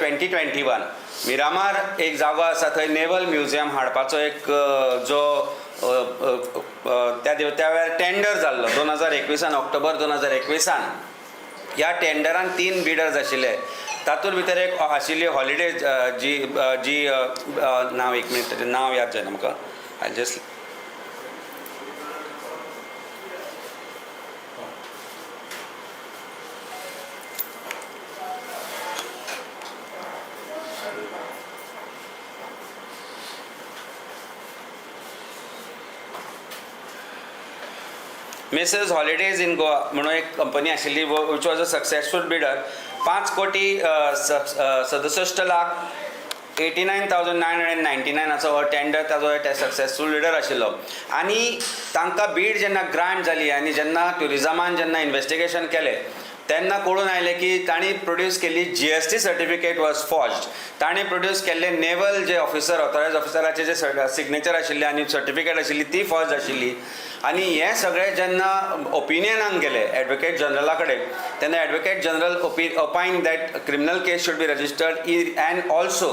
2021 Miramar एक जागो आसा, थंय नेवल म्युजियम हाडपाचो एक जो त्या त्या वेळार टेंडर जाल्लो 2021आन, ऑक्टोबर 2021आन. ह्या टेंडरान तीन बिडर्स आशिल्ले. तातूंत भितर एक आशिल्ली हॉलिडे जी जी नांव, एक मिनट, ताचें नांव याद जायना म्हाका. I just Messrs Holidays in Goa म्हणून एक कंपनी आशिल्ली, which was a successful bidder. 5 कोटी 67 लाख 89,999आचो हो टेंडर, ताजो सक्सेसफूल बिडर आशिल्लो. आनी तांकां बीड जेन्ना ग्रांट जाली आनी जेन्ना ट्युरिजमान जेन्ना इन्वेस्टिगेशन केलें तेन्ना कळून आयलें की तांणी प्रोड्यूस केल्ली GST certificate was forged. तांणी प्रोड्यूस केल्ले नेवल जे ऑफिसर, ऑथरायज ऑफिसराचे जे सिग्नेचर आशिल्ले आनी सर्टिफिकेट आशिल्ली ती फॉर्ज आशिल्ली. आनी हें सगळें जेन्ना ओपिनियनाक गेलें एडवोकेट जनरला कडेन तेन्ना Advocate General opine that criminal case should be registered and also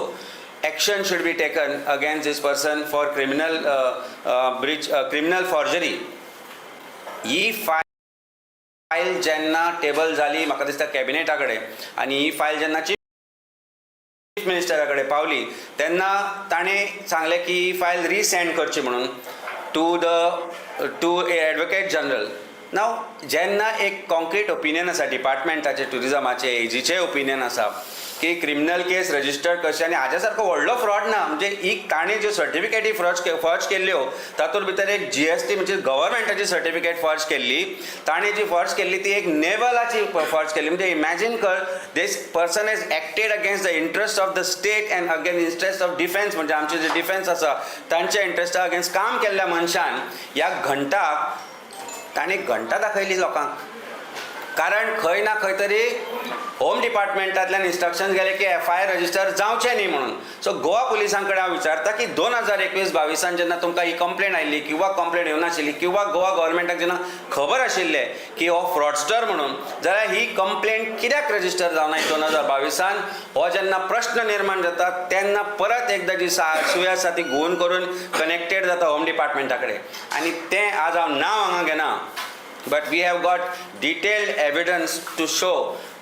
action should be taken against this person for criminal breach, criminal forgery. He file जेन्ना टेबल जाली, म्हाका दिसता कॅबिनेटा कडेन, आनी ही फायल जेन्ना चीफ मिनिस्टरा कडेन पावली तेन्ना ताणें सांगलें की ही फायल रिसेंड करची म्हणून to a Advocate General. Now जेन्ना एक कॉन्क्रीट ओपिनियन आसा डिपार्टमेंटाचे, ट्युरिजमाचे, एजीचे ओपिनियन आसा की क्रिमिनल केस रजिस्टर्ड करची, आनी हाज्या सारको व्हडलो फ्रॉड ना. म्हणजे ही ताणें ज्यो सर्टिफिकेटी फॉर्ज केल्ल्यो तातूंत भितर एक जीएसटी म्हणजे गव्हर्मेंटाची सर्टिफिकेट फॉर्ज केल्ली. ताणें जी फॉर्ज केल्ली ती एक नेवलाची फॉर्ज केल्ली. म्हणजे इमॅजीन कर, this person has acted against the interest of the state and against interest of defence. म्हणजे आमचे जे डिफेन्स आसा तांच्या इंट्रस्टा अगेन्स्ट काम केल्ल्या मनशान ह्या घंटाक ताणें घंटा दाखयली लोकांक. कारण खंय ना खंय तरी होम डिपार्टमेंटांतल्यान इन्स्ट्रक्शन गेले की एफआयआर रजिस्टर जावचें न्ही म्हणून. सो गोवा पुलिसां कडेन हांव विचारता की 2021-22आन जेन्ना तुमकां ही कंप्लेन आयिल्ली किंवा कंप्लेन येवनाशिल्ली किंवा गोवा गव्हर्मेंटाक जेन्ना खबर आशिल्लें की हो फ्रॉडस्टर म्हणून, जाल्यार ही कंप्लेन कित्याक रजिस्टर जावना 2022आन? हो जेन्ना प्रश्न निर्माण जाता तेन्ना परत एकदां जी सा सुय आसा ती घुंवून करून कनेक्टेड जाता होम डिपार्टमेंटा कडेन. आनी तें आज हांव नांव हांगा घेना, but we have got detailed evidence to show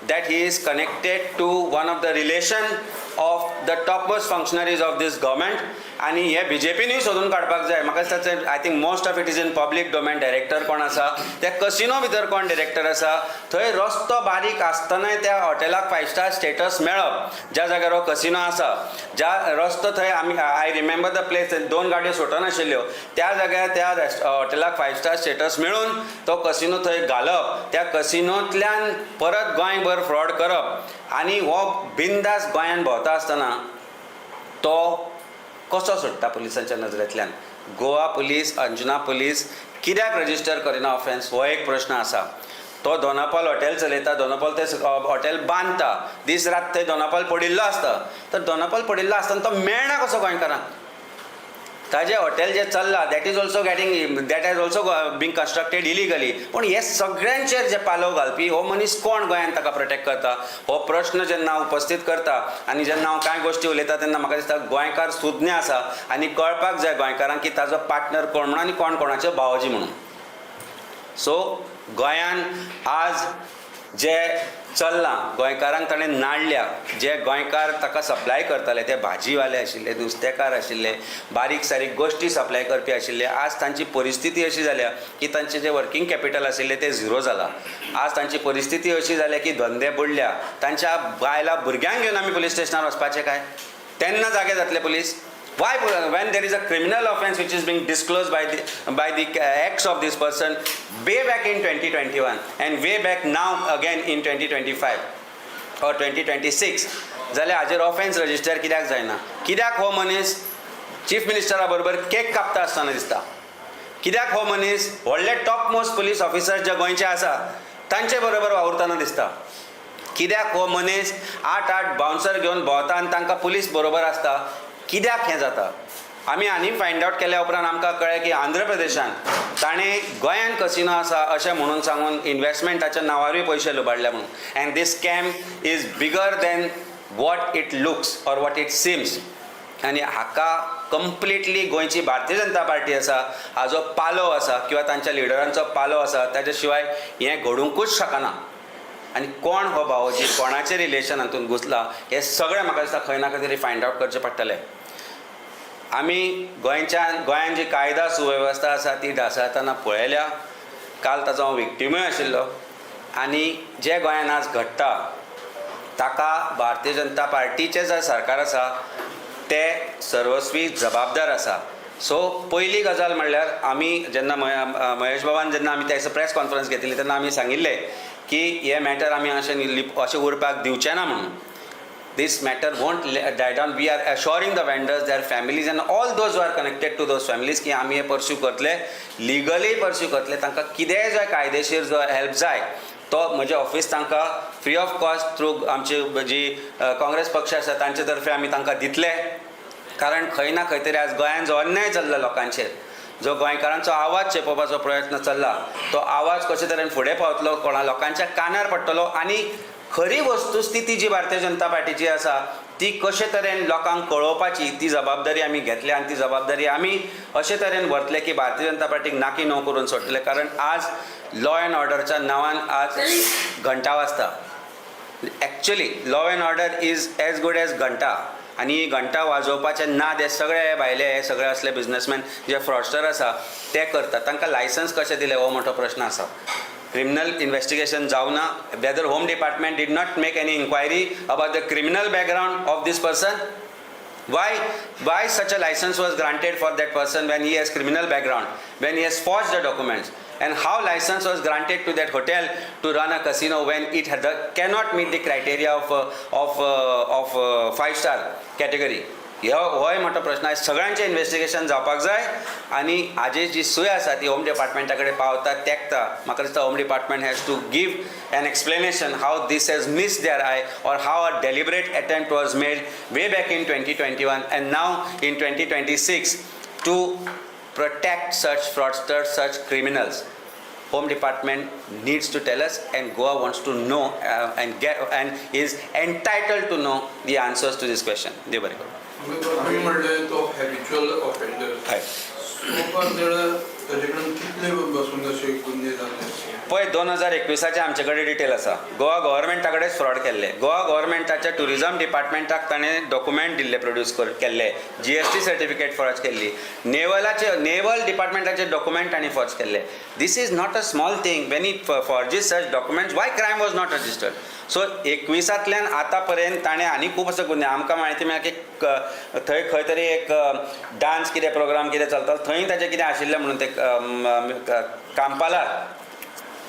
that he is connected to one of the relation of the topmost functionaries of this government. आनी हे बीजेपीनूय सोदून काडपाक जाय. म्हाका दिसता, I think most of it is in public domain. Director कोण आसा, त्या कसिनो भितर कोण डायरेक्टर आसा, थंय रस्तो बारीक आसतनाय त्या हॉटेलाक फायव स्टार स्टेटस मेळप, ज्या जाग्यार हो कसिनो आसा, ज्या रस्तो थंय आमी, I remember the place, दोन गाडयो सुटनाशिल्ल्यो त्या जाग्यार, त्या हॉटेलाक फायव स्टार स्टेटस मेळून तो कसिनो थंय घालप, त्या कसिनोंतल्यान परत गोंयभर फ्रॉड करप आनी हो बिंदास गोंयान भोंवता आसतना तो कसो सुट्टा पुलिसांच्या नजरेंतल्यान? गोवा पुलीस, अंजुना पुलीस कित्याक रजिस्टर करिना ऑफेन्स, हो एक प्रश्न आसा. तो दोनापावल हॉटेल चलयता, दोनापावल ते हॉटेल बांदता, दीस रात थंय दोनापावल पडिल्लो आसता. तर दोनापावल पडिल्लो आसतना तो मेळना कसो गोंयकारांक? ताजें हॉटेल जें चल्लां, that is also getting that has also been constructed illegally. पूण हे सगळ्यांचेर जे पालव घालपी हो मनीस कोण गोंयांत ताका प्रोटेक्ट करता, हो प्रश्न जेन्ना हांव उपस्थीत करता आनी जेन्ना हांव कांय गोश्टी उलयता तेन्ना म्हाका दिसता गोंयकार सुज्ञ आसा आनी कळपाक जाय गोंयकारांक की ताजो पार्टनर कोण म्हणून आनी कोण कोणाचे भावोजी म्हणून. सो गोंयान आज जे चल्लां, गोंयकारांक ताणें नाडल्या. जे गोंयकार ताका सप्लाय करताले, ते भाजीवाले आशिल्ले, नुस्तेकार आशिल्ले, बारीक सारीक गोश्टी सप्लाय करपी आशिल्ले, आज तांची परिस्थिती अशी जाल्या की तांचें जें वर्कींग कॅपिटल आशिल्लें तें झिरो जालां. आज तांची परिस्थिती अशी जाल्या की धंदे बुडल्या. तांच्या बायलां भुरग्यांक घेवन आमी पुलीस स्टेशनार वचपाचें काय? तेन्ना जागे जातले police? Why, when there is a criminal offence which is being disclosed by the acts of this person way back in 2021 and way back now again in 2025 or 2026, जाल्यार हाजेर ऑफेन्स रजिस्टर कित्याक जायना? कित्याक हो मनीस चीफ मिनिस्टरा बरोबर cake कापता आसतना दिसता? कित्याक हो मनीस व्हडले टॉप मोस्ट पुलीस ऑफिसर जे गोंयचे आसा तांचे बरोबर वावुरतना दिसता? कित्याक हो मनीस आठ आठ बाउन्सर घेवन भोंवता आनी तांकां पुलीस बरोबर आसता? कित्याक हें जाता? आमी आनी फायंड आवट केल्या उपरांत आमकां कळ्ळें की आंध्र प्रदेशान ताणें गोंयान कसिनो आसा अशें म्हणून सांगून इन्वेस्टमेंटाच्या नांवारूय पयशे लुबाडले म्हणून. And this scam is bigger than what it looks or what it seems. आनी हाका कंप्लिटली गोंयची भारतीय जनता पार्टी आसा हाजो पालव आसा किंवा तांच्या लिडरांचो पालव आसा, ताच्या शिवाय हें घडुंकूच शकना. आनी कोण हो भावोजी, कोणाचें रिलेशन हातूंत घुसला, हें सगळें म्हाका दिसता खंय ना खंय तरी फायंड आवट करचें पडटलें. आमी गोंयान जी कायदा सुवेवस्था आसा ती ढासळतना पळयल्या. काल ताचो हांव विक्टिमूय आशिल्लो. आनी जें गोंयान आज घडटा ताका भारतीय जनता पार्टीचें जर सरकार आसा ते सर्वस्वी जबाबदार आसा. सो पयली गजाल म्हणल्यार आमी जेन्ना महेश बाबान जेन्ना आमी त्या प्रेस कॉन्फरन्स घेतिल्ली तेन्ना आमी सांगिल्लें की हें मॅटर आमी अशें उरपाक दिवचें ना म्हणून. This matter won't die down. We are assuring the vendors, their families and all those who are connected to those families की आमी हें पर्स्यू करतले, लिगली पर्स्यू करतले. तांकां कितेंय जाय, कायदेशीर जो हेल्प जाय तो म्हजें ऑफिस तांकां फ्री ऑफ कॉस्ट थ्रू आमची जी काँग्रेस पक्ष आसा तांचे तर्फे आमी तांकां दितले. कारण खंय ना खंय तरी आज गोंयान जो अन्याय चल्ला लोकांचेर, जो गोंयकारांचो आवाज चेपोवपाचो प्रयत्न चल्ला, तो आवाज कशे तरेन फुडें पावतलो, कोणा लोकांच्या कानार पडटलो आनी खरी वस्तुस्थिती जी भारतीय जनता पार्टीची आसा ती कशे तरेन लोकांक कळोवपाची ती जबाबदारी आमी घेतल्या आनी ती जबाबदारी आमी अशे तरेन व्हरतले की भारतीय जनता पार्टीक नाकी णव करून सोडटले. कारण आज लॉ एंड ऑर्डरच्या नांवान आज घंटा वाजता. Actually law and order is as good as घंटा. आनी ही घंटा वाजोवपाचे नाद हे सगळे भायले, हे सगळे असले बिजनसमॅन जे फ्रॉडस्टर आसा ते करतात. तांकां लायसन्स कशें दिलें हो मोठो प्रश्न आसा. क्रिमिनल इन्वेस्टिगेशन जावना. Whether Home Department did not make any inquiry about the criminal background of this person? Why such a license was granted for that person when he has criminal background, when he has forged the documents, and how license was granted to that hotel to run a casino when it cannot meet the criteria of five star category? हो होय मोठो प्रश्न आयज सगळ्यांचें investigation जावपाक जाय आनी हाजी जी सूय आसा ती होम डिपार्टमेंटा कडेन पावता तेंकता. म्हाका दिसता Home Department has to give an explanation how this has miss their eye or how a deliberate attempt was made way back in 2021 and now in 2026 to protect such fraudsters, such criminals. Home Department needs to tell us, and Goa wants to know and get and is entitled to know the answers to this question. देव बरें करूं. आमी म्हणलें तो habitual offender. हय. So फार ताजे कडेन कितले बसून अशे गुन्हे जाल्ले? पळय, 2021आचे आमचे कडेन डिटेल आसा. गोवा गव्हर्मेंटा कडेन फ्रॉड केल्ले. गोवा गव्हर्मेंटाच्या ट्युरिजम डिपार्टमेंटाक ताणें डॉक्युमेंट दिल्ले, प्रोड्यूस केल्ले, जीएसटी सर्टिफिकेट फॉर्ज केल्ली, नेवल डिपार्टमेंटाचे डॉक्युमेंट ताणें फॉर्ज केल्ले. This is not a small thing. When he forges such documents, why crime was not registered? So 21आंतल्यान आतां पर्यंत ताणें आनी खूब असो गुन्हे आमकां म्हायती मेळ्ळा की थंय खंय तरी एक डान्स कितें प्रोग्राम कितें चलता, थंय ताचें कितें आशिल्लें म्हणून ते कांपालार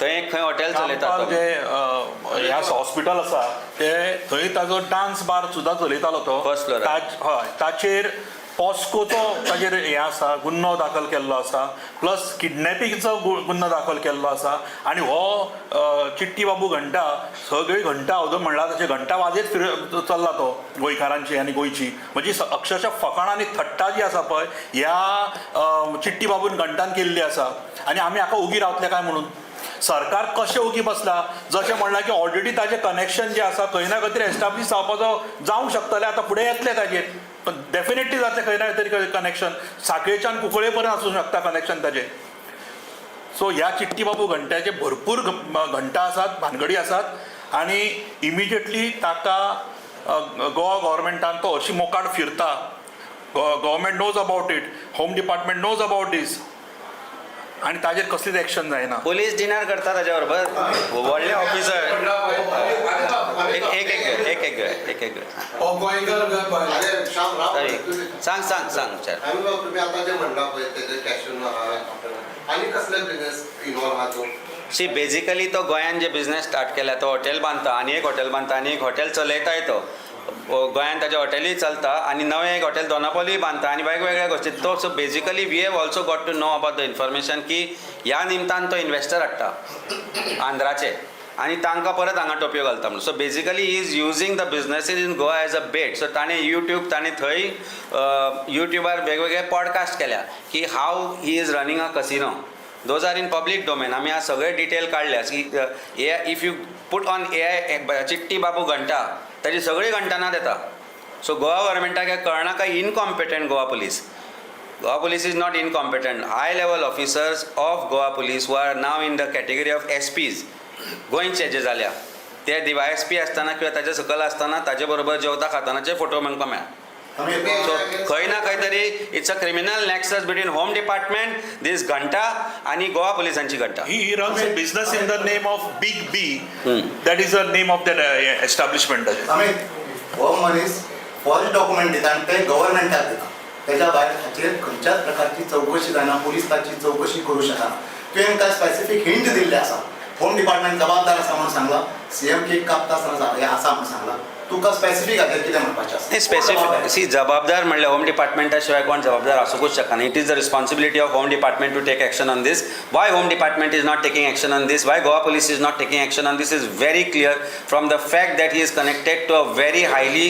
थंय एक खंय हॉटेल चलयता कांपाल तो. जे ह्या हॉस्पिटल आसा ते थंय ताजो डान्स बार सुद्दां चलयतालो तो. First floor आर. हय, ताचेर पॉस्कोचो ताजेर हें आसा, गुन्नो दाखल केल्लो आसा, प्लस किडनॅपिंगचो गुन्नो दाखल केल्लो आसा. आनी हो चिट्टी बाबू घंटा, सगळी घंटा अजून म्हणला तशें घंटा वाजयत फिर चल्ला तो गोंयकारांची आनी गोंयची म्हणजे अक्षरशः फकाणां आनी थट्टा जी आसा पळय ह्या चिट्टी बाबून घंटान केल्ली आसा. आनी आमी हाका ओगी रावतले काय म्हणून सरकार कशें ओगी बसला? जशें म्हणलां की ऑलरेडी ताजें कनेक्शन जें आसा खंय ना खंय तरी एस्टाब्लीश जावपाचो जावंक शकतलें. आतां फुडें येतलें ताजेर, पण डेफिनेटली जातलें खंय ना खंय तरी कनेक्शन. साखळेच्यान कुंकळे पर्यंत आसूंक शकता कनेक्शन ताजें. सो ह्या चिट्टी बाबू घंट्याचे भरपूर घंटा आसात, भानगडी आसात. आनी इमिजिएटली ताका गोवा गव्हर्मेंटान, तो अशी मोकाट फिरता, Government knows about it, Home Department knows about this आनी ताजेर कसलीच एक्शन जायना. पोलीस डिनर करता ताच्या बरोबर, व्हडले ऑफिसर. एक एक एक एक एक एक एक. हो गोंयकार काय भायले? अरे श्याम राव. सॉरी, सांग सांग सांग, विचार. आमी बाब, तुम्ही आता जे म्हणला पळय तेजे कॅशिनो आहा आनी कसले बिझनेस इन्वॉल्व आहा तो? सी, बेजिकली तो गोंयान जे बिझनेस स्टार्ट केला, तो हॉटेल बांदता आनी एक हॉटेल बांदता आनी एक हॉटेल चलयताय. तो गोंयान ताजें हॉटेलूय चलता आनी नवें एक हॉटेल दोनापावलूय बांदता आनी वेगवेगळ्या गोश्टी तो. So basically we have also got to know about the information की ह्या निमतान तो इन्वेस्टर हाडटा आंध्राचे आनी तांकां परत हांगा टोपयो घालता म्हणून. So basically is using the businesses in Goa as a bait. So ताणें युट्यूब, ताणें थंय युट्यूबार वेगवेगळे पॉडकास्ट केल्या की how he is running a casino. Those are in public domain. आमी आज सगळे डिटेल काडल्या की if you put on AI Chitti Babu Ghanta ताजी सगळी घंटानात येता. सो गोवा गव्हर्मेंटाक हें कळना काय incompetent Goa Police? Goa Police is not incompetent. High level officers of Goa Police who are now in the category of SPs, गोंयचे जे जाल्या ते DySP आसतना किंवा ताजे सकयल आसतना ताजे बरोबर जेवता खातानाचे फोटो आमकां मेळ्ळा. सो खंय ना खंय तरी it's a criminal nexus between Home Department, this Ghanta आनी गोवा पुलिसांची घंटा. He runs a business in the name of Big B. That is the name of that establishment. Amit, हो मनीस फॉल्स डॉक्युमेंट दिता आनी ते गव्हर्मेंटाक दिता. तेज्या भायर हाचेर खंयच्याच प्रकारची चवकशी जायना, पुलीस ताची चवकशी करूं शकना. तुवें काय स्पेसिफीक हिंट दिल्ले आसा, होम डिपार्टमेंट जबाबदार आसा म्हणून सांगला, सीएम केक कापता आसतना हें आसा म्हणून सांगला. तुका स्पेसिफीक हाचेर कितें म्हणपाचें आसा? स्पेसिफीक सी, जबाबदार म्हणल्यार होम डिपार्टमेंटा शिवाय कोण जबाबदार आसूंकूच शकना. It is the responsibility of Home Department to take action on this. Why Home Department is not taking action on this, why Goa Police is not taking action on this is very clear from the fact that he is connected to a very highly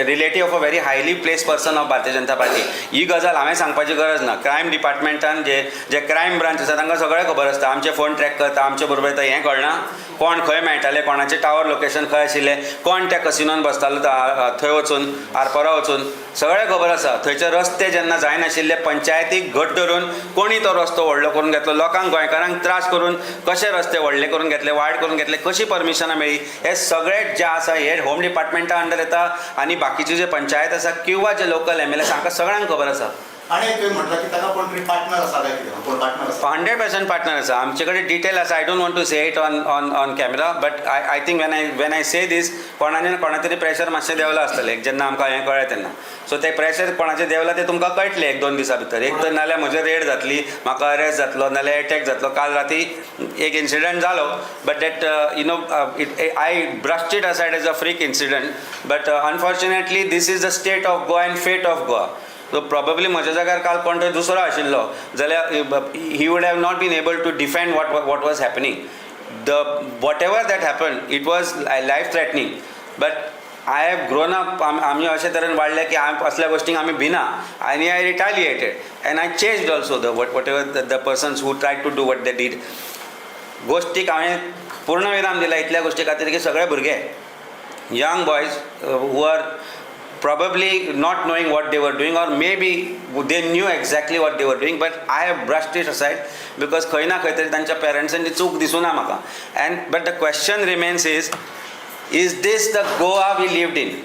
relative of a very highly placed person of Bharatiya Janata Party. ही गजाल हांवें सांगपाची गरज ना. Crime डिपार्टमेंटान जे जे crime branch आसा तांकां सगळें खबर आसता. आमचे फोन ट्रॅक करता, आमचे बरोबर येता, हें कळना कोण खंय मेळटाले, कोणाचें टावर लोकेशन खंय आशिल्लें, कोण त्या कसिनोन बसतालो थंय वचून, आरपोरा वचून, सगळें खबर आसा. थंयचे रस्ते जेन्ना जायनाशिल्ले, पंचायतीक घट धरून कोणी तो रस्तो व्हडलो करून घेतलो, लोकांक गोंयकारांक त्रास करून कशे रस्ते व्हडले करून घेतले, वायड करून घेतले, कशी परमिशनां मेळ्ळी, हे सगळें जें आसा हे होम डिपार्टमेंटा अंडर येता आनी बाकीचे जे पंचायत आसा किंवा जे लोकल एमएलए आसा हांकां सगळ्यांक खबर आसा. आनी तुवें म्हटलां की ताका कोण तरी पार्टनर आसा काय कितें, कोण पार्टनर आसा? 100% पार्टनर आसा. आमचे कडेन डिटेल आसा. I don't want to say it on camera, but I think when I say this, कोणाने ना कोणा तरी प्रेशर मातशें देंवलां आसतलें जेन्ना आमकां हें कळ्ळें तेन्ना. सो तें प्रेशर कोणाचें देंवलां तें तुमकां कळटलें एक दोन दिसां भितर. एक तर नाल्यार म्हजेर रेड जातली, म्हाका अरेस्ट जातलो, नाल्यार एटॅक जातलो. काल राती एक इन्सिडंट जालो, but that you know it I brushed it aside as a freak incident, but unfortunately this is the state of Goa and fate of Goa. So probably म्हज्या जाग्यार काल कोण तरी दुसरो आशिल्लो जाल्यार he would have not been able to defend what was happening. The whatever that happen, it was life threatening, but I have grown up. आमी अशे तरेन वाडले की असल्या गोश्टींक आमी भिना आनी I retaliated and I chased also the whatever the persons who try to do what they did. गोश्टीक हांवें पूर्णविराम दिला इतल्या गोश्टी खातीर की सगळे भुरगे, young boys who are probably not knowing what they were doing, or maybe they knew exactly what they were doing, but I have brushed it aside because खंय ना खंय तरी तांच्या पेरंट्सांची चूक दिसूना म्हाका. And but the question remains is this the Goa we lived in?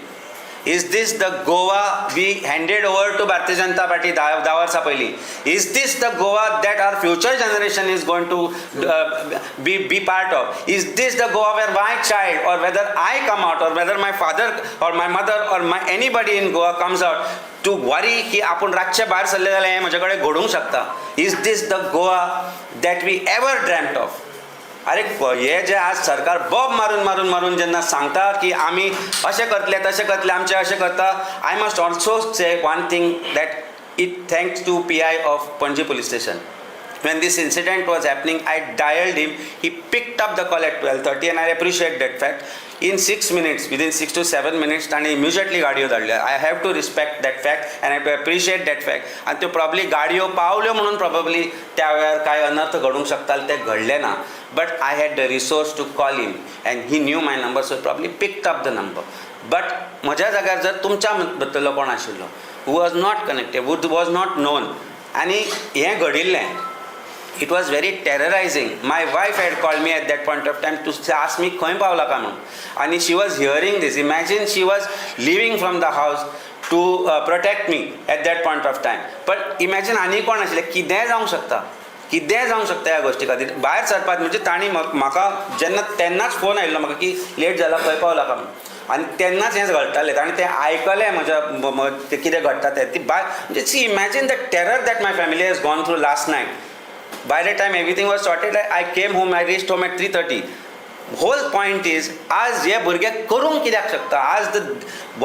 Is this the Goa we handed over to Bharatiya Janata Party 10 वर्सां पयलीं? Is this the Goa that our future generation is going to be part of? Is this the Goa where my child, or whether I come out, or whether my father or my mother or my anybody in Goa comes out to worry की आपूण रातचे भायर सरले जाल्यार हें म्हजे कडेन घडूंक शकता? Is this the Goa that we ever dreamt of? अरे, हे जे आज सरकार बोब मारून मारून मारून जेन्ना सांगता की आमी अशें करतले, तशें करतले, आमचें अशें करता, I must also say one thing, that it thanks to PI of Panaji police station. When this incident was happening, I dialed him. He picked up the call at 12:30 and I appreciate that fact. In 6 minutes, within 6 to 7 minutes, ताणें immediately गाडयो धाडल्यो. I have to respect that fact and I to appreciate that fact. आनी त्यो probably गाडयो पावल्यो म्हणून probably त्या वेळार कांय अनर्थ घडूंक शकताले ते घडले ना, but I had the resource to call him and he knew my number, so probably picked up the number. But म्हज्या जाग्यार जर तुमच्या भितरलो कोण आशिल्लो who was not connected, who was not known, आनी हें घडिल्लें, it was very terrorizing. My wife had called me at that point of time to ask me खंय पावला काय म्हणून, आनी she was hearing this. Imagine, she was leaving from the house to protect me at that point of time. But imagine आनी कोण आशिल्लें, कितेंय जावंक शकता, कितेंय जावंक शकता. ह्या गोश्टी खातीर भायर सरपाक म्हणजे तांणी म्हाका जेन्ना तेन्नाच फोन आयिल्लो म्हाका की लेट जाला, खंय पावला काय म्हणून, आनी तेन्नाच हें घडटालें आनी तें आयकलें म्हज्या तें कितें घडटा तें ती बाय म्हणजे see, imagine the terror that my family has gone through last night. By the time everything was sorted, I came home, I reached home at 3:30. Whole point is, आज हे भुरगे करूंक कित्याक शकता आज? The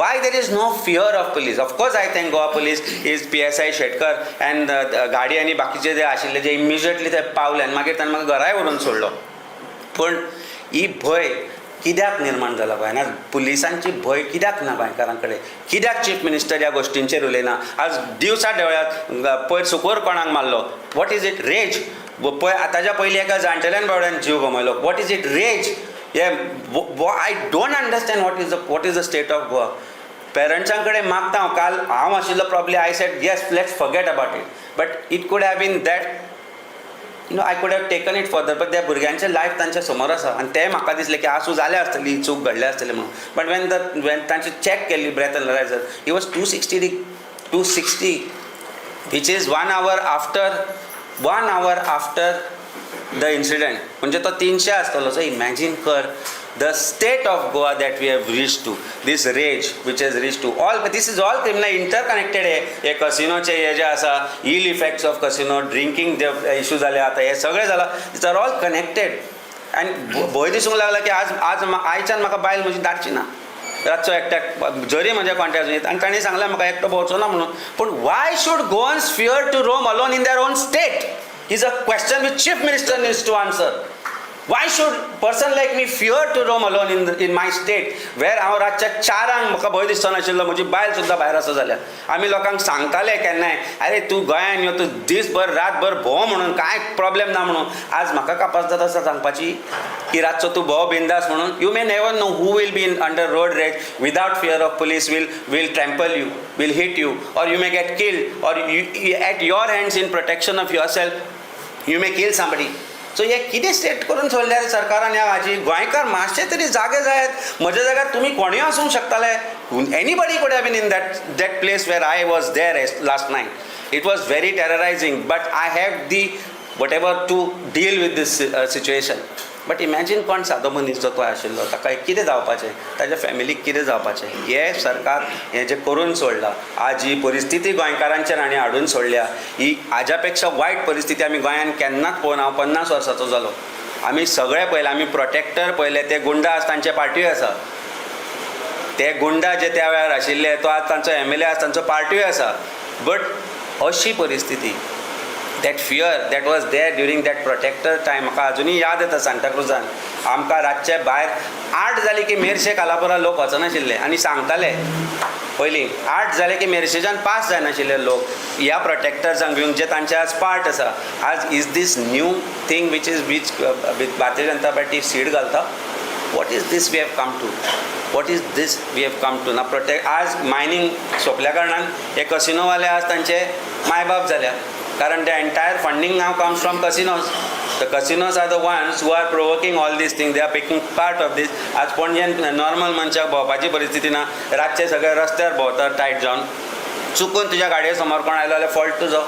why there is no fear of police? Of course, I thank Goa Police, is PSI Shetkar and गाडी आनी बाकीचे जे आशिल्ले जे इमिजिएटली ते पावले आनी मागीर ताणें म्हाका घराय व्हरून सोडलो. पूण ही भंय कित्याक निर्माण जाला गोंयान आज? पुलिसांची भंय कित्याक ना गोंयकारां कडेन? कित्याक चीफ मिनिस्टर ह्या गोश्टींचेर उलयना? आज दिवसा डोळ्यात पयर सुकोर कोणाक मारलो. What is it? Rage. पळय, ताज्या पयलीं एका जाणटेल्यान बावड्यान जीव गमयलो. What is it? Rage. हे I don't understand what is the state of Goa. पेरंट्सां कडेन मागता हांव. काल हांव आशिल्लो probably I said yes, let's forget about it, but it could have been that I could have taken it further. But त्या भुरग्यांचें life तांच्या समोर आसा आनी तें म्हाका दिसलें की आसूं, जाल्या आसतली ही चूक, घडल्या आसतली म्हणून. बट when तांचे चॅक केल्ली breath analyzer, he was 260, 260, which is 1 hour after the incident. म्हणजे तो 300 आसतलो. सो इमॅजीन कर the state of Goa that we have reach to, this rage which has reach to all. This is all criminal interconnected. हे हे कसिनोचे हे जे आसा, ill effects of casino, drinking J issue जाले आतां, हे सगळें जाला, these are all connected. आनी भंय दिसूंक लागला की आज आज आयच्यान म्हाका बायल म्हजी धाडची ना रातचो एकट्याक, जरी म्हज्या कॉन्टेक्ट. आनी ताणें सांगलें म्हाका एकटो भोंवचो ना म्हणून. पूण why should Goans fear to roam alone in their own state is a question which chief minister needs to answer. Why should person like me fear to roam alone in my state, where हांव रातच्या 4 म्हाका भंय दिसचो नाशिल्लो, म्हजी बायल सुद्दां भायर आसा जाल्यार? आमी लोकांक सांगताले केन्नाय, अरे तूं गोंयान यो, तूं दीसभर रातभर भोंव म्हणून, कांय प्रॉब्लेम ना म्हणून. आज म्हाका कापाजदाद आसा सांगपाची की रातचो तूं भोंव बिंदास म्हणून? You may never know who will be in under road rage without fear of police, will trample you, will hit you, or you may get killed, or you at your hands, in protection of yourself, you may kill somebody. So हे कितें state करून सोडल्या रे सरकारान ह्या हाजी? गोंयकार मातशे तरी जागे जायात. म्हज्या जाग्यार तुमी कोणूय आसूंक शकताले. Anybody could have been in that place where I was there last night. It was very terrorizing, but I have the whatever to deal with this situation. But imagine कोण सादो मनीस जो तो आशिल्लो, ताका कितें जावपाचें, ताच्या फॅमिलीक कितें जावपाचें? हें सरकार हें जें करून सोडलां, आज ही परिस्थिती गोंयकारांचेर हांणी हाडून सोडल्या, ही हाज्या पेक्षा वायट परिस्थिती आमी गोंयान केन्नाच पळोवना. हांव 50 वर्साचो जालो, आमी सगळे पळयले, आमी प्रोटेक्टर पळयले. ते गुंडा आज तांचे पार्टी आसा. ते गुंडा जे त्या वेळार आशिल्ले, तो आज तांचो एमएलए, आज तांचो पार्टीय आसा. बट अशी परिस्थिती, that fear that was there during that protector time, म्हाका अजुनूय याद येता. सांताक्रुजान आमकां रातचे भायर 8 जाली की मेरशे कालापुरा लोक वचनाशिल्ले आनी सांगताले पयलीं, 8 जाले की मेरशेच्यान पास जायनाशिल्ले लोक ह्या प्रोटेक्टर्सांक घेवन, जे तांचे आज पार्ट आसा. आज is this new thing which is which with Bharatiya Janata party seat घालता. What is this we have come to? What is this we have come to? ना प्रोटेक्ट, आज मायनींग सोंपल्या कारणान हे कसिनोवाले आज तांचे मायबाप जाल्या, कारण the entire funding now comes from casinos. The casinos are the ones who are provoking all these things. They are picking part of this. आज पणजेन नॉर्मल मनशाक भोंवपाची परिस्थिती ना. रातचे सगळे रस्त्यार भोंवतात टायट जावन. चुकून तुज्या गाडये समोर कोण आयलो जाल्यार फॉल्ट तुजो.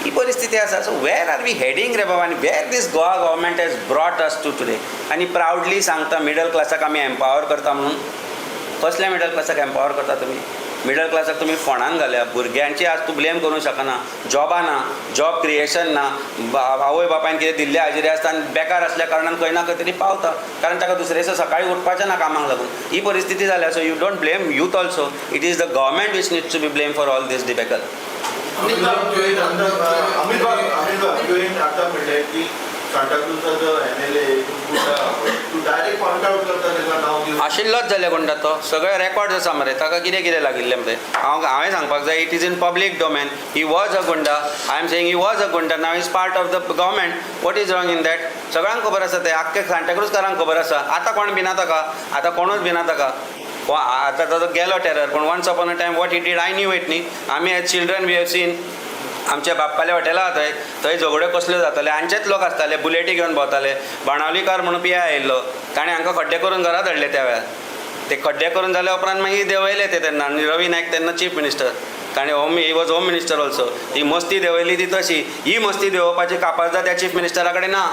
ही परिस्थिती आसा. So where are we heading रे बाबा आनी where this Goa government has brought us to today? आनी प्रावडली सांगता मिडल क्लासाक आमी एम्पावर करता म्हणून. कसल्या मिडल क्लासाक एम्पावर करता तुमी? मिडल क्लासाक तुमी फोंडान घाल्या. भुरग्यांची आज तूं ब्लेम करूंक शकना. जॉबां ना, जॉब क्रिएशन ना. आवय बापायन कितें दिल्ले हाजिरी आसता आनी बेकार आसल्या कारणान खंय ना खंय तरी पावता, कारण ताका दुसरे दिसा सकाळीं उठपाचें ना कामाक लागून. ही परिस्थिती जाल्या. So you don't blame youth also. It is the government which needs to be blame for all this debacle. Amit बाब, तुवें अमित बाब, अमित बाब, तुवें आतां म्हणलें की सांताक्रुजाचो एमएलए तूं डायरेक्ट पॉयंट आउट करता तेका नांव दिवन. आशिल्लोच जाल्यार कोण तो? सगळे रेकॉर्ड्स आसा मरे. ताका कितें कितें लागिल्लें मरे. हांव हांवें सांगपाक जाय, it is in public domain. He was a gunda. I am saying he was a gunda. Now is part of the government. What is wrong in that? सगळ्यांक खबर आसा तें. आख्खे सांताक्रुजकारांक खबर आसा. आतां कोण भिना ताका, आतां कोणूच भिना ताका. आतां ताजो गेलो टेरर, पूण once upon a time what he did, I knew it न्ही. आमी as children we have seen. आमच्या बाप्पाल्या हॉटेला थंय थंय झगड्यो कसल्यो जाताले, हांचेच लोक आसताले, बुलेटी घेवन भोंवताले. बाणावलीकार म्हणून पिया आयिल्लो, ताणें हांकां खड्डे करून घरा धाडले. त्या वेळार ते खड्डे करून जाल्या उपरांत मागीर देंवयले ते तेन्ना. आनी रवी नायक तेन्ना चीफ मिनिस्टर, ताणें home, he was home minister also. ही मस्ती देंवयली ती तशी. ही मस्ती देंवोवपाची कापाजदाद त्या चीफ मिनिस्टरा कडेन ना,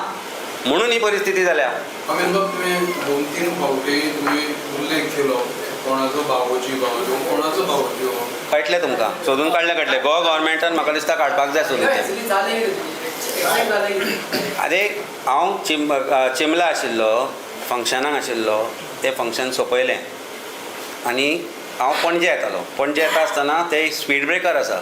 म्हणून ही परिस्थिती जाल्या. अमित बाब, तुवें दोन तीन फावटी तुवें उल्लेख केलो कोणाचो भावोजी, भावोजी, कोणाचो भावोजी हो? कळटलें तुमकां, सोदून काडलें कळटलें. गोवा गव्हर्मेंटान म्हाका दिसता काडपाक जाय सोदून तें. ऍक्च्युली जालें कितें? एक्झॅक्ट जालें कितें? आरे, हांव चिमला आशिल्लो, फंक्शनाक आशिल्लो. तें फंक्शन सोंपयलें आनी हांव पणजे येतालो. पणजे येता आसतना ते स्पीड ब्रेकर आसा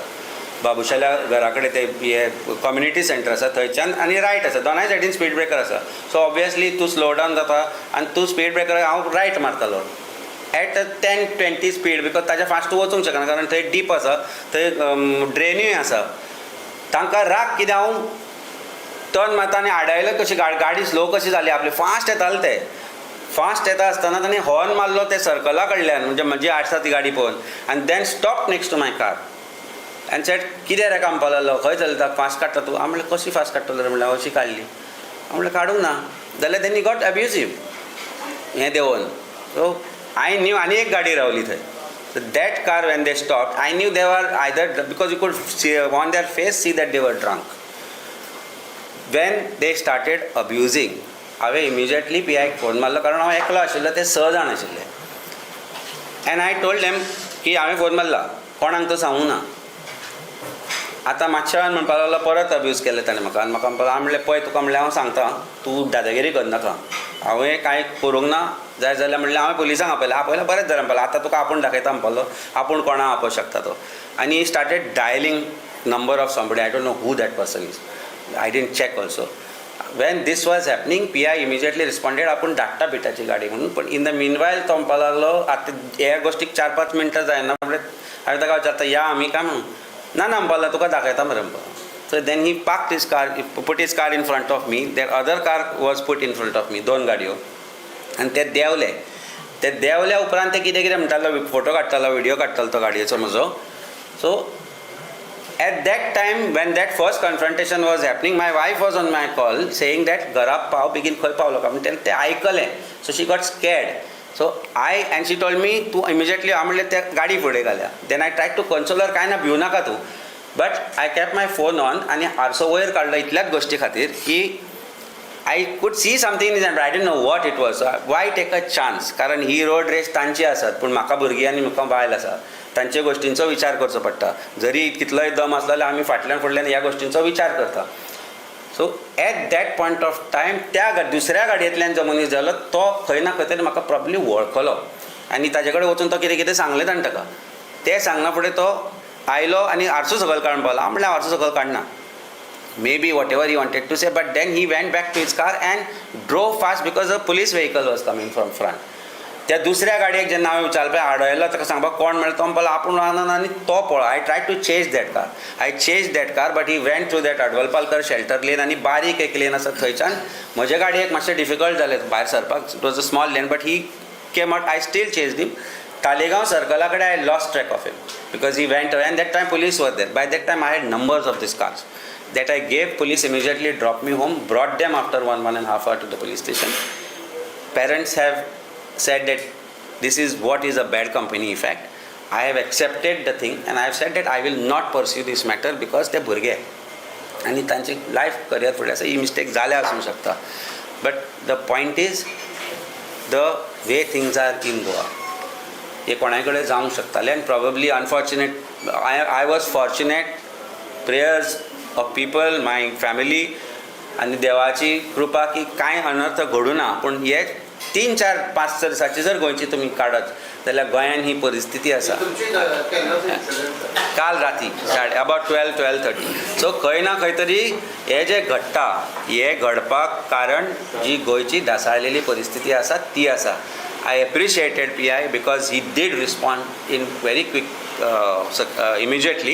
बाबुशाल्या घरा कडेन, ते हे कम्युनिटी सेंटर आसा थंयच्यान आनी रायट आसा, दोनाय सायडीन स्पीड ब्रेकर आसा. सो ऑब्वियसली तूं स्लो डावन जाता आनी तूं स्पीड ब्रेकर हांव रायट मारतालो at 10-20 speed, because ताच्या फास्ट तूं वचूंक शकना, कारण थंय डीप आसा, थंय ड्रेनूय आसा. तांकां राग कितें, हांव टर्न मारता आनी आडायलो कशी, गाडी स्लो कशी जाली आपली. फास्ट येताले ते. फास्ट येता आसतना ताणें हॉर्न मारलो ते सर्कला कडल्यान, म्हणजे म्हजी आसा ती गाडी पळोवन, आनी then stop next to my car and said, कितें रे कामपा लागलो, खंय चलता, फास्ट काडटा तूं? हांव म्हणलें, कशी फास्ट काडटलो रे? म्हणल्यार अशी काडली. हांव म्हणलें, काडूंक ना. जाल्यार तेणी गॉट अब्युजीव हें देंवोन. सो I न्यू आनी एक गाडी रावली थंय. So that car, when they stopped, I knew they were either, because you could see on their face see that they were drunk. When they started abusing, हांवें immediately P आयक phone मारलो, कारण हांव एकलो आशिल्लो, ते स जाण आशिल्ले. एंड I told them की हांवें फोन मारला, कोणाक तो सांगूं ना. आतां मातशा वेळान म्हणपाक लागलो, परत अब्यूज केलें ताणें म्हाका आनी म्हाका म्हणपाक लागलो, हांव म्हणलें, पळय तुका म्हणलें हांव सांगता, तूं दादागिरी करनाका, हांवें कांय करूंक ना. जाय जाल्यार म्हणलें हांवें पुलिसांक आपयलां. आपयलां, बरेंच जालें म्हणपाक लागलो, आतां तुका आपूण दाखयता म्हणपाक, आपूण कोणाक आपोवंक शकता तो. आनी started dialling number of somebody. I don't know who that person is, I didn't check also. When this was happening, PI immediately responded, आपूण धाडटा बिटाची गाडी म्हणून. पण इन the meanwhile तो म्हणपाक लागलो, आतां ह्या गोश्टीक 4-5 मिनटां जायना म्हणल्यार हांवें ताका विचारता, या आमी काय म्हणून. ना ना म्हणपाक लागलो, तुका दाखयता मरे म्हणपाक. So then he parked his car, put his car in front of me. That other car was put in front of me, दोन गाडयो. आनी ते देंवले. ते देंवल्या उपरांत ते कितें कितें म्हणटालो, फोटो काडटालो, व्हिडियो काडटालो तो गाडयेचो म्हजो. So at that time, when that first confrontation was happening, my wife was on my call saying that घरा पाव बेगीन, खंय पावलो काय म्हणून. तेन्ना तें आयकलें, so she got scared. So I and she told me, तूं इमिजिएटली, हांव म्हणलें, त्या गाडी फुडें घाल्या. Then I try to console her, कांय ना, भिवू नाका तूं. But I kept my phone on आनी आरसो वयर काडलो इतल्याच गोश्टी खातीर की I could see something in, I didn't know what it was. Why take a chance? कारण ही रोड रेस तांची आसत, पूण म्हाका भुरगीं आनी म्हाका बायल आसा, तांचे गोश्टींचो विचार करचो पडटा. जरी कितलोय दम आसलो जाल्यार आमी फाटल्यान फुडल्यान ह्या गोश्टींचो विचार करता. So at that point of time, त्या दुसऱ्या गाडयेंतल्यान जो मनीस जालो, तो खंय ना खंय तरी म्हाका प्रॉब्ली वळखलो आनी ताजे कडेन वचून तो कितें कितें सांगलें ताणें ताका. तें सांगना फुडें तो आयलो आनी आरसो सकयल काड म्हणपाक लागलो. हांव म्हणलें, हांव आरसो सकयल काडना. Maybe whatever he wanted to say, but then he went back to his car and drove fast because a police vehicle was coming from front. त्या दुसऱ्या गाडयेक जेन्ना हांवें विचारलें, आडयलो ताका सांगपाक कोण मेळ्ळो, तो म्हणपाक आपूण वचना आनी तो पळो. I try to chase that car, I chase that car, but he went through that Advalpalkar shelter lane आनी बारीक एक लेन आसा, थंयच्यान म्हज्या गाडयेक मातशें डिफिकल्ट जालें भायर सरपाक. It was a small lane, but he came out. I still chase him. Taleigao सर्कला कडेन I lost track of him because he went, and that time police were there. By that time I had numbers of these cars that I gave police. Immediately dropped me home, brought them after 1.5 hour to the police station. Parents have said that this is what is a bad company effect. I have accepted the thing and I have said that I will not pursue this matter because ते भुरगे आनी तांची life career फुडें आसा. ही mistake जाल्या आसूंक शकता, but the point is the way things are in Goa, हे कोणाय कडेन जावंक शकतालें. And probably unfortunate, I was fortunate, prayers of people, my family आनी देवाची कृपा की कांय अनर्थ घडूना. पूण हे 3, 4, 5 दिसाची जर गोंयची तुमी काडत जाल्यार गोंयान ही परिस्थिती आसा. तुमची केन्नाच इन्सिडंट? काल राती साडे अबाउट 12, 12:30. सो खंय ना खंय तरी हे जे घडटा, हे घडपाक कारण जी गोंयची ढासाळलेली परिस्थिती आसा ती आसा. I appreciated PI because he did respond in very quick, immediately,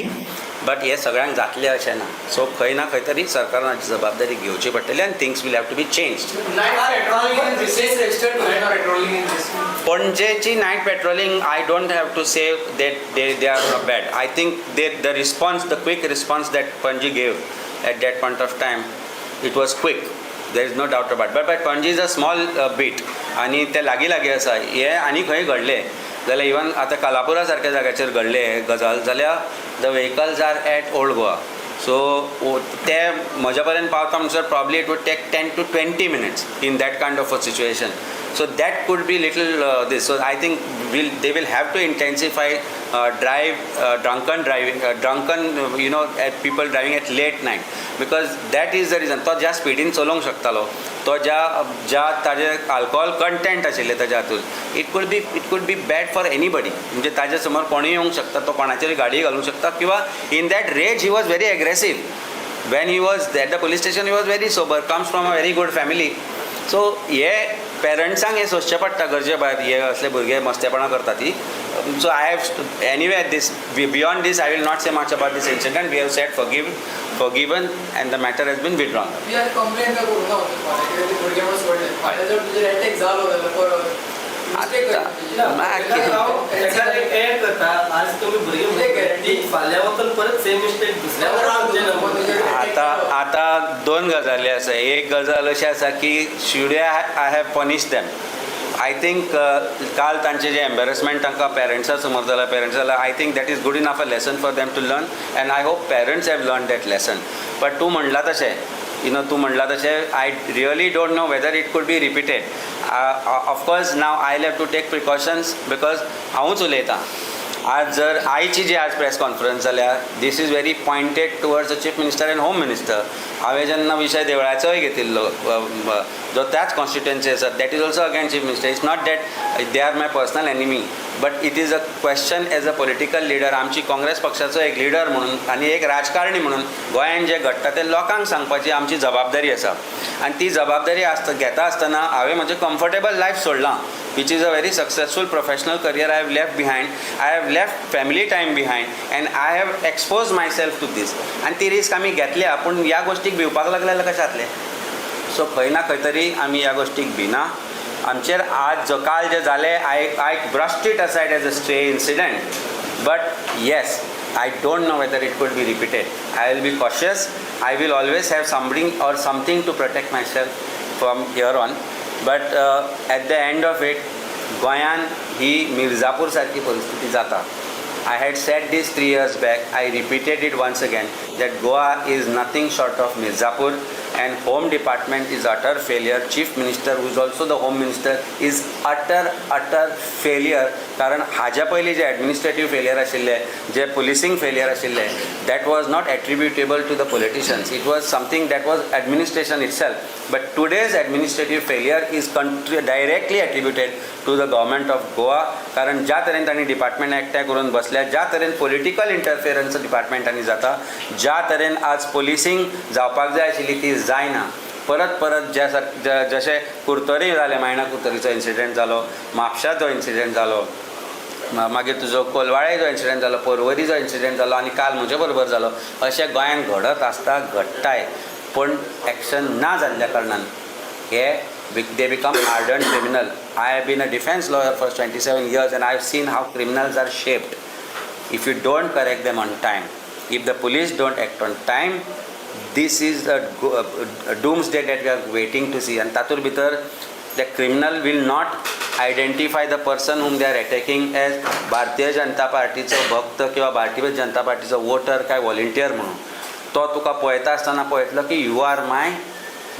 but हे सगळ्यांक जातलें अशें ना. सो खंय ना खंय तरी सरकारान हाची जबाबदारी घेवची पडटली आनी things will have to be changed. Night patrolling in this is extend to night patrolling in this. पणजेची night patrolling, I don't have to say that they are not bad. I think the response, the quick response that Panaji gave at that point of time, it was quick, there is no doubt about. But Panaji is a small bit आनी ते लागीं लागीं आसा. हें आनी खंय घडलें जाल्यार, इवन आतां कालापुरा सारक्या जाग्याचेर घडलें हें गजाल जाल्यार, the vehicles are at Old Goa, so ते म्हज्या पर्यंत पावता म्हणसर probably it would take 10 to 20 minutes in that kind of a situation. So that could be little this. So I think will they will have to intensify drive drunken driving, drunken at people driving at late night, because that is the reason. तो ज्या स्पिडीन चलोवंक शकतालो, तो ज्या ज्या ताजे alcohol content आशिल्लें ताज्या हातूंत, it could be bad for anybody. म्हणजे ताज्या समोर कोणूय येवंक शकता, तो कोणाचेर गाडी घालूंक शकता किंवा in that rage he was very aggressive. When he was at the police station, he was very sober, comes from a very good family. So हे पेरंट्सांक हें सोंसचें पडटा गरजे भायर, हे असले भुरगे मस्तेपणां करता ती. So I have, anyway, this beyond this I will not say much about this incident. We have said forgive forgiven and the matter has been withdrawn. मी आनी कंप्लेन काय करूं ना फाल्यां कितें ते भुरगे म्हणून सोडले, फाल्यां जर तुजेर एटॅक जालो जाल्यार परत मिस्टेक. एका एक एड करता, आज तुमी भुरगे म्हणटा फाल्यां वचून परत सेम मिस्टेक दुसऱ्या. आतां आतां दोन गजाली आसा. एक गजाल अशी आसा की should I have punish them? I think काल तांचे जे एम्बेरसमेंट तांकां पेरंट्सा समोर जाला, पेरंट्स जाला, I think that is good enough a lesson for them to learn, and I hope parents have learn that lesson. But तूं म्हणलां तशें, तूं म्हणलां तशें, I really don't know whether it could be repeated. Of course now I have to take precautions because हांवूच उलयतां. आज जर आयची जी आज प्रेस कॉन्फरन्स जाल्या, this is very pointed towards the chief minister and home minister. हांवें जेन्ना विशय देवळाचोय घेतिल्लो, जो त्याच कॉन्स्टिट्युएन्सी आसा, that is also again chief minister. It's not that they are my personal enemy, but it is a question as a political leader. आमची काँग्रेस पक्षाचो एक लिडर म्हणून आनी एक राजकारणी म्हणून गोंयांत जें घडटा तें लोकांक सांगपाची आमची जबाबदारी आसा. आनी ती जबाबदारी आसता घेता आसतना हांवें म्हजें कम्फर्टेबल लायफ सोडलां, which is a very successful professional career I have left behind. I have left family time behind and I have exposed myself to this. आनी ती रिस्क आमी घेतल्या, पूण ह्या गोश्टीक भिवपाक लागले जाल्यार कशें जातलें? सो खंय ना खंय तरी आमी ह्या गोश्टीक भिना. आमचेर आज जो काल जें जालें, I brushed it aside as a stray incident, but yes, I don't know whether it could be repeated. I will be cautious. I will always have something or something to protect myself from here on. But at the end of it, गोंयान ही मिर्जापूर सारकी परिस्थिती जाता. I had said this 3 years back. I repeated it once again that Goa is nothing short of Mirzapur and Home Department is utter failure. Chief Minister, who is also the Home Minister, is utter, utter failure. कारण हाज्या पयलीं जे administrative failure आशिल्ले, जे पुलिसींग failure आशिल्ले, that was not attributable to the politicians. It was something that was administration itself. But today's administrative failure is directly attributed to the government of Goa. कारण ज्या तरेन तांणी department एकठांय करून बसल्या, ज्या तरेन पॉलिटिकल इंटरफियरन्स डिपार्टमेंटांनी जाता, ज्या तरेन आज पोलिसींग जावपाक जाय आशिल्ली ती जायना, परत परत ज्या जशें कुर्तोरी जालें, मायणा कुर्तोरीचो इन्सिडंट जालो, म्हापशाचो इन्सिडंट जालो, मागीर तुजो कोलवाळे जो इन्सिडंट जालो, पर्वरीचो इन्सिडंट जालो आनी काल म्हजे बरोबर जालो, अशें गोंयांत घडत आसता, घडटाय, पूण एक्शन ना जाल्ल्या कारणान हे they become hardened criminal. I have been a defence lawyer for 27 years and I have seen how criminals are shaped. If you don't correct them on time, if the police don't act on time, this is a doomsday that we are waiting to see. And तातूंत भितर the criminal will not identify the person whom they are attacking as Bharatiya Janata पार्टीचो भक्त किंवा Bharatiya Janata पार्टीचो water काय volunteer म्हणून. तो तुका पळयता आसतना पळयतलो की you are my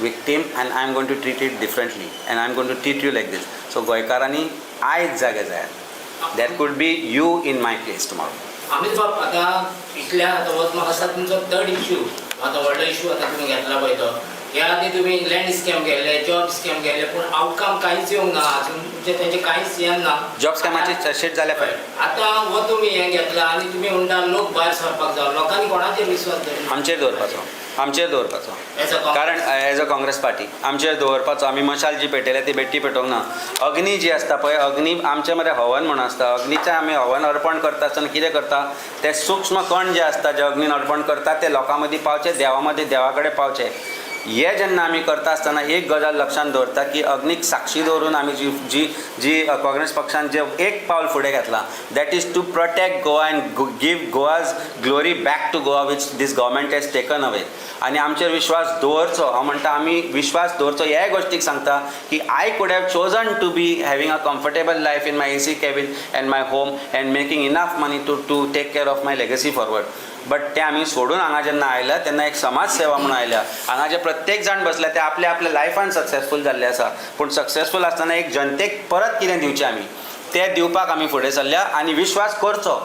victim and I am going to treat it differently and I am going to treat you like this. So गोंयकारांनी आयज जागे जायात. That could be you in my place tomorrow. Amit बाब, आतां इतल्यान आतां वच म्हाका दिसता तुमचो थर्ड इश्यू, आतां व्हडलो इश्यू आतां तुमी घेतला पळय तो. ह्या आदी तुमी लँड स्कॅम केल्ले, जॉब स्कॅम केल्ले, पूण आवटकम कांयच येवंक ना अजून, म्हणजे तेंचे कांयच हें ना. जॉब स्कॅमाची चार्जशीट जाल्या फायल. आतां हो तुमी हें घेतला आनी तुमी म्हणटा लोक भायर सरपाक जाय. लोकांनी कोणाचेर विस्वास दवरना? आमचेर दवरपाचो, आमचेर दवरपाचो. As a Congress. कारण एज अ काँग्रेस पार्टी आमचेर दवरपाचो. आमी मशाल जी पेटयल्या ती बेट्टी पेटोवंक ना. अग्नी जी आसता पळय, अग्नी आमचे मरे हवन म्हूण आसता. अग्नीचें आमी हवन अर्पण करता आसतना कितें करता? ते सूक्ष्म कण जे आसता, जे अग्नीन अर्पण करता, ते लोकां मदीं पावचे, देवा मदीं, देवा कडेन पावचे. हे जेन्ना आमी करता आसतना एक गजाल लक्षांत दवरता की अग्नीक साक्षी दवरून आमी जी जी जी काँग्रेस पक्षान जे एक पावल फुडें घेतलां, that is to protect Goa and give Goa's glory back to Goa, which this government has taken away. आनी आमचेर विश्वास दवरचो. हांव म्हणटा, आमी विश्वास दवरचो. ह्याय गोश्टीक सांगता की I could have chosen to be having a comfortable life in my AC cabin and my home and making enough money to take care of my legacy forward, but ते आमी सोडून हांगा जेन्ना आयल्या तेन्ना एक समाज सेवा म्हणून आयल्या. हांगा जे प्रत्येक जाण बसल्या ते आपल्या आपल्या लायफान सक्सेसफूल जाल्ले आसा, पूण सक्सेसफूल आसतना एक जनतेक परत कितें दिवचें आमी, तें दिवपाक आमी फुडें सरल्या. आनी विश्वास करचो.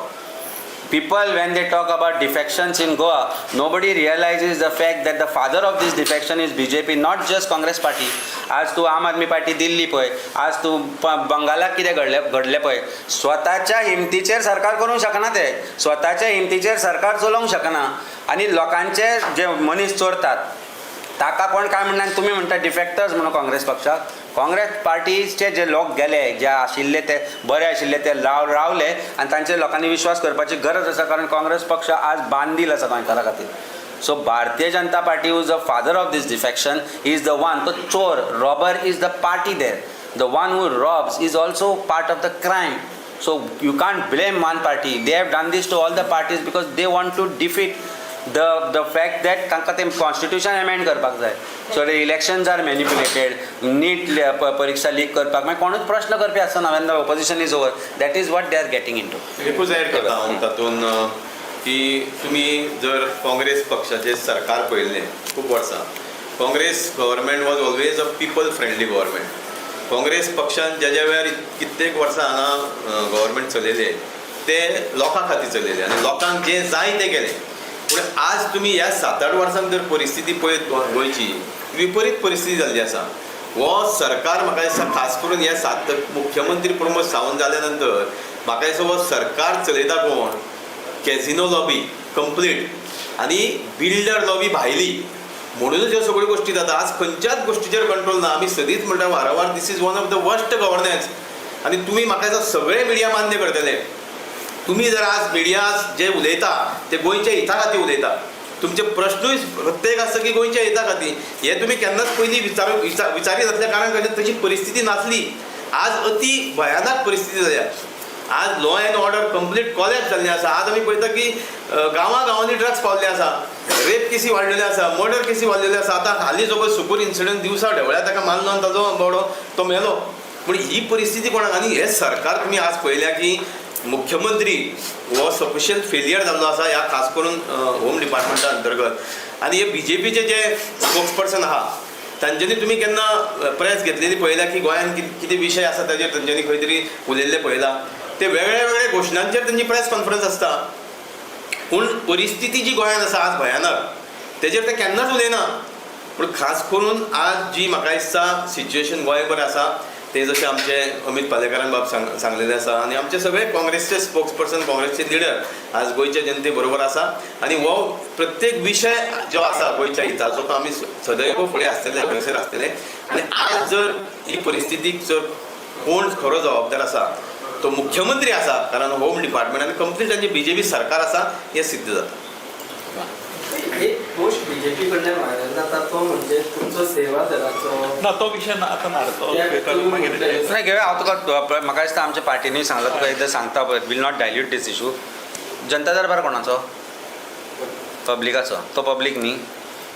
People, when they talk about defections in Goa, nobody realizes the fact that the father of this defection is BJP, not just Congress Party. आज तूं आम आदमी पार्टी दिल्ली पळय, आज तूं बंगालाक कितें घडलें घडलें पळय. स्वताच्या हिमतीचेर सरकार करूंक शकना ते, स्वताच्या हिमतीचेर सरकार चलोवंक शकना आनी लोकांचे जे मनीस चोरतात ताका कोण काय म्हणना. आनी तुमी म्हणटा डिफेक्टर्स म्हणून काँग्रेस पक्षाक. काँग्रेस पार्टीचे जे लोक गेले, जे आशिल्ले ते बरे आशिल्ले, ते रावले आनी तांचेर लोकांनी विश्वास करपाची गरज आसा, कारण काँग्रेस पक्ष आज बांदील आसा गोंयकारा खातीर. So Bharatiya Janata Party is the father of this defection, is the one. तो चोर, robber is the party there. The one who robs is also part of the crime. So you can't blame one party. They have done this to all the parties because they want to defeat the fact that तांकां तें constitution amend करपाक जाय. So the elections are manipulated, NEET परिक्षा leak करपाक मागीर कोणूच प्रश्न करपी आसना when the opposition is over. That is what they are getting into. एकूच ॲड करता हांव तातूंत की तुमी जर काँग्रेस पक्षाचें सरकार पळयल्लें खूब वर्सां, Congress government was always a people friendly government. Congress पक्षान ज्या ज्या वेळार कित्येक वर्सां हांगा गव्हर्मेंट चलयलें ते लोकां खातीर चलयलें आनी लोकांक जें जाय तें केलें. पूण आज तुमी ह्या 7-8 वर्सां जर परिस्थिती पळयत गोंयची विपरीत परिस्थिती जाल्ली आसा. हो सरकार म्हाका दिसता खास करून ह्या 7 मुख्यमंत्री प्रमोद सावंत जाल्या नंतर म्हाका दिसता हो सरकार चलयता कोण, कॅझिनो लॉबी कंप्लीट आनी बिल्डर लॉबी भायली, म्हणूनच ह्यो सगळ्यो गोश्टी जाता. आज खंयच्याच गोश्टीचेर कंट्रोल ना. आमी सदींच म्हणटा वारंवार, this is one of the worst governance. आनी तुमी म्हाका दिसता सगळे मिडिया मान्य करतले. तुमी जर आज मिडिया जे उलयता ते गोंयच्या हिता खातीर उलयता, तुमचे प्रश्नूय प्रत्येक आसता की गोंयच्या हिता खातीर, हे तुमी केन्नाच पयलीं विचारी जातले, कारण कशें तशी परिस्थिती नासली. आज अती भयानक परिस्थिती जाल्या. आज law and order complete collapse जाल्लें आसा. आज आमी पळयता की गांवां गांवांनी ड्रग्स पावल्ले आसा, रेप केसी वाडलेल्यो आसा, मर्डर केसी वाडलेल्यो आसा. आतां हालींच जो पळय सुकूर इन्सिडंट दिवसा ढवळ्या ताका मारलो आनी ताजो बावडो तो मेलो. पूण ही परिस्थिती कोणाक? आनी हें सरकार तुमी आज पळयल्या की मुख्यमंत्री हो सफिशियंट फेलियर जाल्लो आसा ह्या खास करून होम डिपार्टमेंटा अंतर्गत. आनी हे बीजेपीचे जे स्पोक्सपर्सन आहा तांच्यांनी तुमी केन्ना प्रेस घेतलेली पळयल्या की गोंयांत कितें विशय आसा ताजेर तांच्यांनी खंय तरी उलयल्लें पळयलां? ते वेगळे वेगळे घोशणांचेर तांची प्रेस कॉन्फरन्स आसता. पूण परिस्थिती जी गोंयांत आसा आज भयानक, तेजेर ते केन्नाच उलयना. पूण खास करून आज जी म्हाका दिसता सिच्युएशन गोंयभर आसा ते जशें आमचे अमीत पालेकारान बाब सांगलेलें आसा आनी आमचे सगळे काँग्रेसचे स्पोक्सपर्सन, काँग्रेसचे लिडर आज गोंयच्या जनते बरोबर आसा. आनी हो प्रत्येक विशय जो आसा गोंयच्या हिताचो तो आमी सदैव फुडें आसतले, अग्रेसर आसतले. आनी आज जर ही परिस्थितीक जर कोण खरो जबाबदार आसा तो मुख्यमंत्री आसा, कारण होम डिपार्टमेंट आनी कंप्लीट तांचे बीजेपी सरकार आसा हें सिद्ध जाता. एक गोश्ट बीजेपी कडल्यान व्हायरल जाता तो म्हणजे तुमचो सेवा दलाचो ना, तो विशय ना आतां ना, तो मागीर नाही घेवया. हांव तुका, म्हाका दिसता आमच्या पार्टीनूय सांगलां तुका, एकदां सांगता पळय, will not dilute this issue. Janata Darbar कोणाचो? पब्लिकाचो. तो पब्लीक न्ही.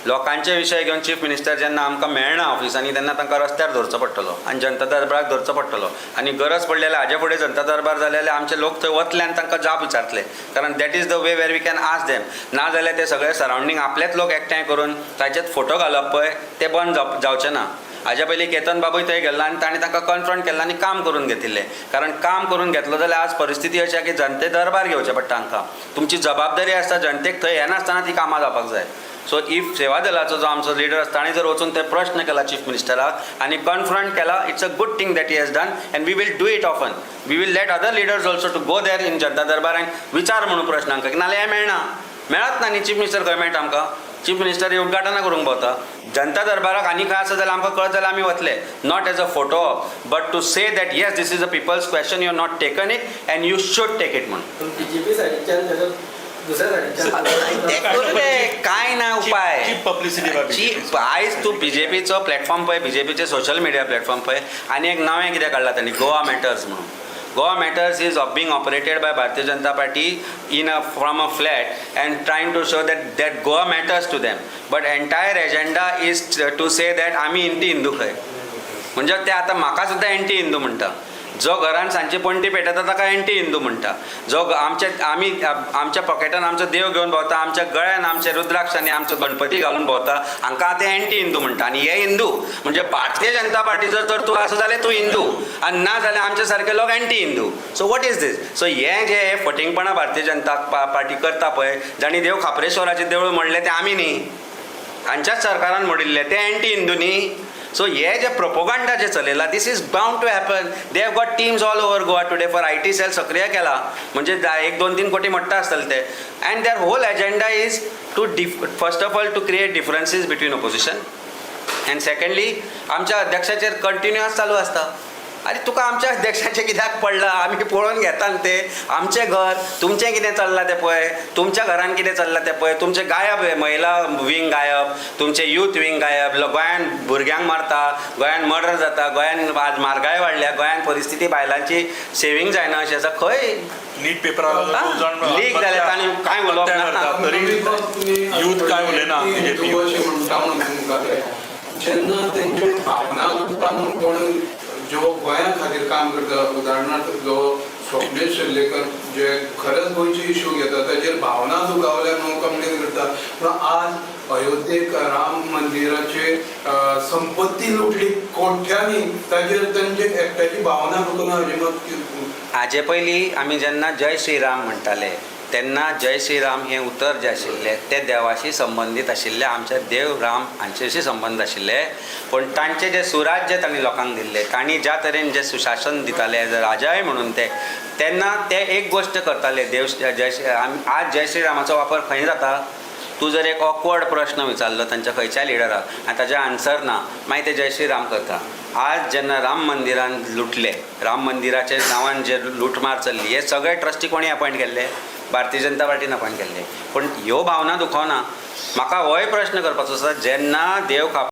लोकांचे विशय घेवन चीफ मिनिस्टर जेन्ना आमकां मेळना ऑफिसांनी तेन्ना तांकां रस्त्यार धरचो पडटलो आनी जनता दरबाराक धरचो पडटलो. आनी गरज पडली जाल्यार हाजे फुडें जनता दरबार जाले जाल्यार आमचे लोक थंय वतले आनी तांकां जाप विचारतले, कारण that is the way where we can ask them. ना जाल्यार ते सगळे सरावंडींग आपलेच लोक एकठांय करून ताचेच फोटो घालप पळय ते बंद जावचें ना. हाज्या पयलीं केतन बाबूय थंय गेल्लो आनी ताणें तांकां कन्फ्रंट केल्लो आनी काम करून घेतिल्लें. कारण काम करून घेतलो जाल्यार आज परिस्थिती अशी आसा की जनते दरबार घेवचें पडटा हांकां. तुमची जबाबदारी आसता जनतेक थंय येनासतना ती कामां जावपाक जाय. सो if सेवा दलाचो जो आमचो लिडर आसा ताणें जर वचून ते प्रश्न केला चीफ मिनिस्टराक आनी कन्फ्रंट केला, it's a good thing that he has done and we will do it often. We will let other leaders also to go there in Janata Darbar आनी विचार म्हणून प्रश्न हांकां, नाल्यार हें मेळना, मेळत ना न्ही. चीफ मिनिस्टर खंय मेळटा आमकां? चीफ मिनिस्टर हे उद्घाटनां करूंक भोंवता. जनता दरबाराक आनी खंय आसा जाल्यार आमकां कळत जाल्यार आमी वतले, not as a photo but to say that yes this is a people's question, you have not taken it and you should take it म्हणून. बीजेपी सायडीच्यान ताजो दुसऱ्या सायडीच्यान ते करूं दे, कांय ना उपाय. Cheap publicity cheap. आयज तूं बीजेपीचो प्लॅटफॉर्म पळय, बीजेपीचे सोशल मिडिया प्लॅटफॉर्म पळय, आनी एक नवें कितें काडलां तांणी, गोवा मॅटर्स म्हणून. Goa Matters is being operated by Bharatiya Janata Party in a from a flat and trying to show that that Goa matters to them, but entire agenda is to say that आमी anti Hindu खंय. म्हणजे ते आतां म्हाका सुद्दां anti Hindu म्हणटा. जो घरान सांजची पणटी पेटयता ताका एंटी हिंदू म्हणटा. जो आमचे आमी आमच्या पॉकेटान आमचो देव घेवन भोंवता, आमच्या गळ्यान आमचे रुद्राक्ष आनी आमचो गणपती घालून भोंवता, हांकां आतां एंटी हिंदू म्हणटा. आनी हे हिंदू म्हणजे भारतीय जनता पार्टी जर तूं आसा जाल्यार तूं हिंदू आनी ना जाल्यार आमचे सारके लोक anti Hindu. So what is this? So हें जें फटींगपणां भारतीय जनता पार्टी करता पळय, जांणी देव खाप्रेश्वराचें देवूळ म्हणलें तें आमी न्ही, हांच्याच सरकारान मोडिल्लें, तें एंटी हिंदू न्ही. सो हे जे प्रोपोगांडा जे चलयला, this is bound to happen. They have got teams all over Goa today for IT cell सक्रिय केला, म्हणजे 1-2-3 कोटी म्हणटा आसतले ते. And their whole agenda is to first of all to create differences between opposition and secondly आमच्या अध्यक्षाचेर continuous चालू आसता. आरे तुका आमच्या अध्यक्षाचें कित्याक पडलां? आमी पळोवन घेता न्हू तें. आमचें घर, तुमचें कितें चल्लां तें पळय, तुमच्या घरान कितें चल्लां तें पळय. तुमचें गायब हे महिला विंग गायब, तुमचें यूथ विंग गायब. गोंयान भुरग्यांक मारता, गोंयान मर्डर जाता, गोंयान आज म्हारगाय वाडल्या, गोंयान परिस्थिती बायलांची सेवींग जायना अशें आसा. खंय नीट पेपरार लीक जाल्या तांणी कांय उलोवप ना. तरी यूथ काय उलयना बीजेपी. हिंदू अशें म्हणटा म्हणून तुमकां जेन्ना तेंच्यो भावना दुखता म्हणून कोण जो गोंया खातीर काम करता, उदाहरणार्थ जो स्वप्नेश शेल्लेकर जे खरेंच गोंयचे इश्यू घेता ताचेर भावना दुखावल्या म्हणून कंप्लेन करता. पूण आज अयोध्येक राम मंदिराचे संपत्ती लुटली कोट्यांनी, ताचेर तांचे एकट्याची भावना दुखना हाजी मत. हाजे पयलीं आमी जेन्ना जय श्रीराम म्हणटाले तेन्ना जय श्रीराम हें उतर जें आशिल्लें तें देवाशी संबंदीत आशिल्लें, आमच्या देव राम हांचेशी संबंद आशिल्ले. पूण तांचें जें सुराज्य तांणी लोकांक दिल्लें, तांणी ज्या तरेन जें सुशासन दिताले एज अ राजाय म्हणून ते, तेन्ना ते एक गोश्ट करताले. देव जय श्री आज जय श्रीरामाचो वापर खंय जाता? तूं जर एक ऑकवर्ड प्रश्न विचारलो तांच्या खंयच्याय लिडराक आनी ताजें आन्सर ना, मागीर ते जय श्रीराम करता. आज जेन्ना राम मंदिरान लुटले, राम मंदिराच्या नांवान जे लुटमार चल्ली, हे सगळे ट्रस्टी कोणी अपॉयंट केल्ले? भारतीय जनता पार्टीन अपॉयंट केल्ले. पूण ह्यो भावना दुखोवना. म्हाका होय प्रश्न करपाचो आसा, जेन्ना देव खाप